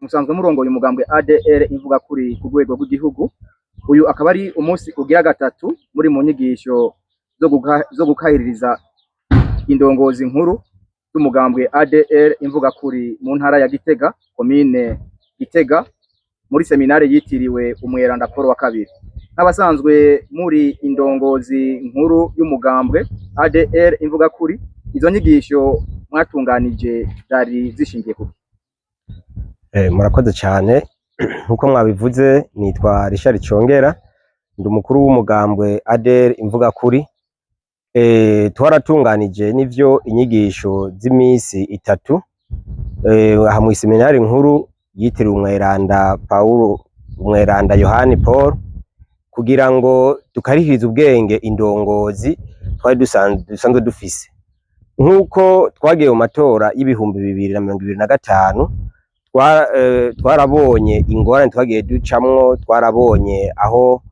Musanzwe murongoye umugambwe ADR ivuga kuri ku rwego rw'igihugu. Uyu akaba ari umunsi ugira gatatu muri mu nyigisho zo gukahiririza indongozi nkuru z'umugambwe ADR imvuga kuri mu ntara ya Gitega, komine Gitega, muri seminare yitiriwe Umweranda Paul wa kabiri. Nk'abasanzwe muri indongozi nkuru y'umugambwe ADR imvuga kuri, izo nyigisho mwatunganije zari zishingiye kuki? Murakoze cyane. Nkuko mwabivuze, nitwa Richard Congera, ndi umukuru w'umugambwe ADR imvuga kuri. Twaratunganije n'ivyo inyigisho z'imisi 3 aha mw'iseminari nkuru yitiriwe Umweranda Paulo, Umweranda Yohani Paul, kugira ngo dukarihirize ubwenge indongozi twari dusanzwe dufise. Nkuko twagiye mu matora y'2025, twarabonye ingorane twagiye ducamwo, twarabonye aho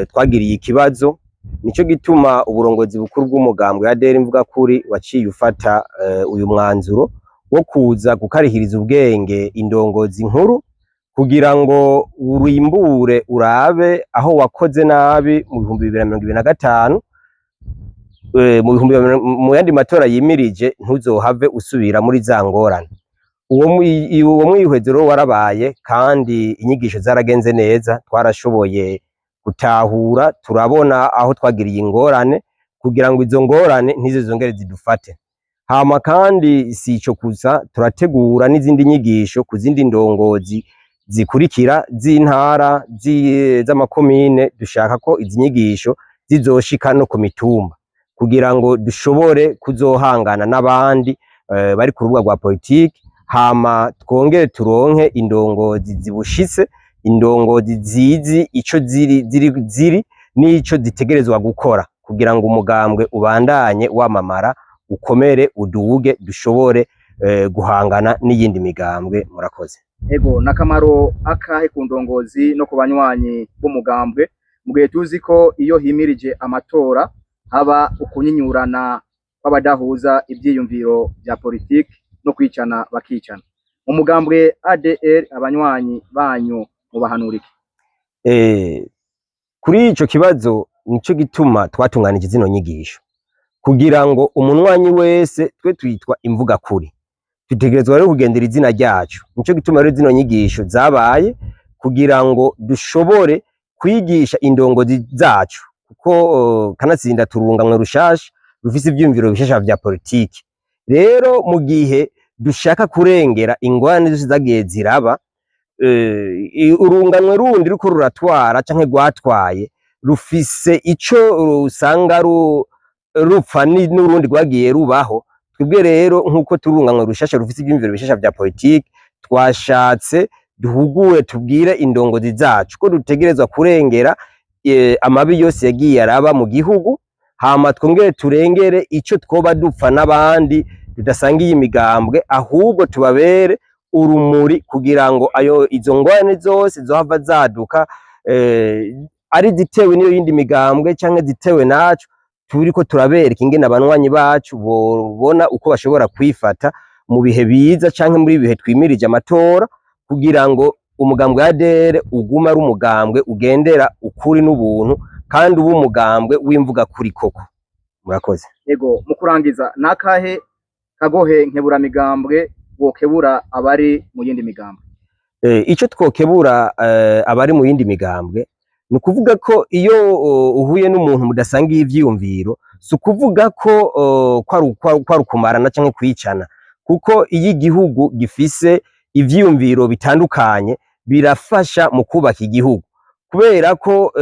twagiriye ikibazo. Nico gituma uburongozi bukuru bw'umugambwe ADR imvuga kuri waciye ufata uyu mwanzuro wo kuza gukarihiriza ubwenge indongozi nkuru, kugira ngo urimbure urabe aho wakoze nabi mu 2025, mu yandi matora yimirije ntuzohave usubira muri za ngorane. Uwo mwihwezo rero warabaye, kandi inyigisho zaragenze neza. Twarashoboye gutahura, turabona aho twagiriye ingorane, kugira ngo izo ngorane ntizizongere zidufate. Hama kandi si ico gusa, turategura n'izindi nyigisho ku zindi ndongozi zikurikira z'intara, z'amakomine. Dushaka ko izi nyigisho zizoshika no ku mitumba, kugira ngo dushobore kuzohangana n'abandi bari ku rubuga rwa politiki, hama twongere turonke indongozi zibushitse, indongozi zizi ico ziri n'ico zitegerezwa gukora, kugira ngo umugambwe ubandanye wamamara, ukomere, uduge, dushobore guhangana n'iyindi migambwe. Murakoze. Ego, n'akamaro akahe ku ndongozi no ku banywanyi b'umugambwe, mu gihe tuzi ko iyo himirije amatora haba ukunyinyurana kw'abadahuza ivyiyumviro vya politiki no kwicana bakicana? Mu mugambwe ADR, abanywanyi banyu mubahanura iki? Kuri ico kibazo, nico gituma twatunganije zino nyigisho, kugira ngo umunywanyi wese, twe twitwa imvuga kuri, dutegerezwa rero kugendera izina ryacu. Nico gituma rero zino nyigisho zabaye, kugira ngo dushobore kwigisha indongozi zacu, kuko kanatsinda turungamwe rushasha rufise ivyiyumviro bishasha vya politiki. Rero mu gihe dushaka kurengera ingorane zose zagiye ziraba, urunganwe rundi ruko ruratwara canke rwatwaye rufise ico usanga rupfa n'urundi rwagiye rubaho. Twebwe rero, nk'uko turunganwe rushasha rufise ivyiyumviro bishasha vya politiki, twashatse duhugure, tubwire indongozi zacu ko dutegerezwa kurengera amabi yose yagiye araba mu gihugu, hama twongere turengere ico twoba dupfa n'abandi tudasangiye imigambwe, ahubwo tubabere urumuri, kugira ngo ayo izo ngorane zose zohava zaduka, ari zitewe n'iyo yindi migambwe canke zitewe naco, turiko turabereka ingene abanywanyi bacu bobona uko bashobora kwifata mu bihe biza canke muri ibihe twimirije amatora, kugira ngo umugambwe wa ADR ugume ari umugambwe ugendera ukuri n'ubuntu, kandi ube umugambwe w'imvuga kuri koko. Murakoze. Ego, mu kurangiza, nakahe kagohe nkeburamigambwe wokebura abari mu yindi migambwe? Ico twokebura abari mu yindi migambwe ni ukuvuga ko iyo uhuye n'umuntu mudasangiye ivyiyumviro, si ukuvuga ko kwari ukumarana canke kwicana, kuko iyo igihugu gifise ivyiyumviro bitandukanye birafasha mu kubaka igihugu, kubera ko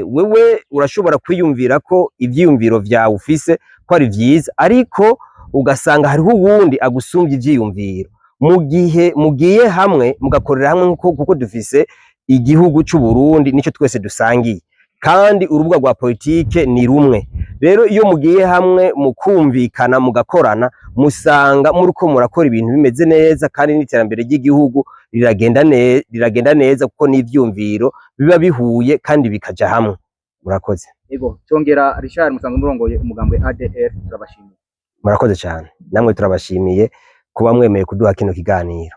wewe urashobora kwiyumvira ko ivyiyumviro vyawe ufise ko ari vyiza, ariko ugasanga hariho uwundi agusumvya ivyiyumviro. Mu gihe mugiye hamwe mugakorera hamwe, nkuko kuko dufise igihugu c'u Burundi nico twese dusangiye, kandi urubuga rwa politike ni rumwe. Rero iyo mugiye hamwe mukumvikana, mugakorana, musanga muriko murakora ibintu bimeze neza, kandi n'iterambere ry'igihugu riragenda neza, kuko n'ivyumviro biba bihuye kandi bikaja hamwe. Murakoze. Ego, Congera Richard, musanzwe murongoye umugambwe ADR, turabashimiye. Murakoze cyane namwe, turabashimiye kuba mwemeye kuduha kino kiganiro.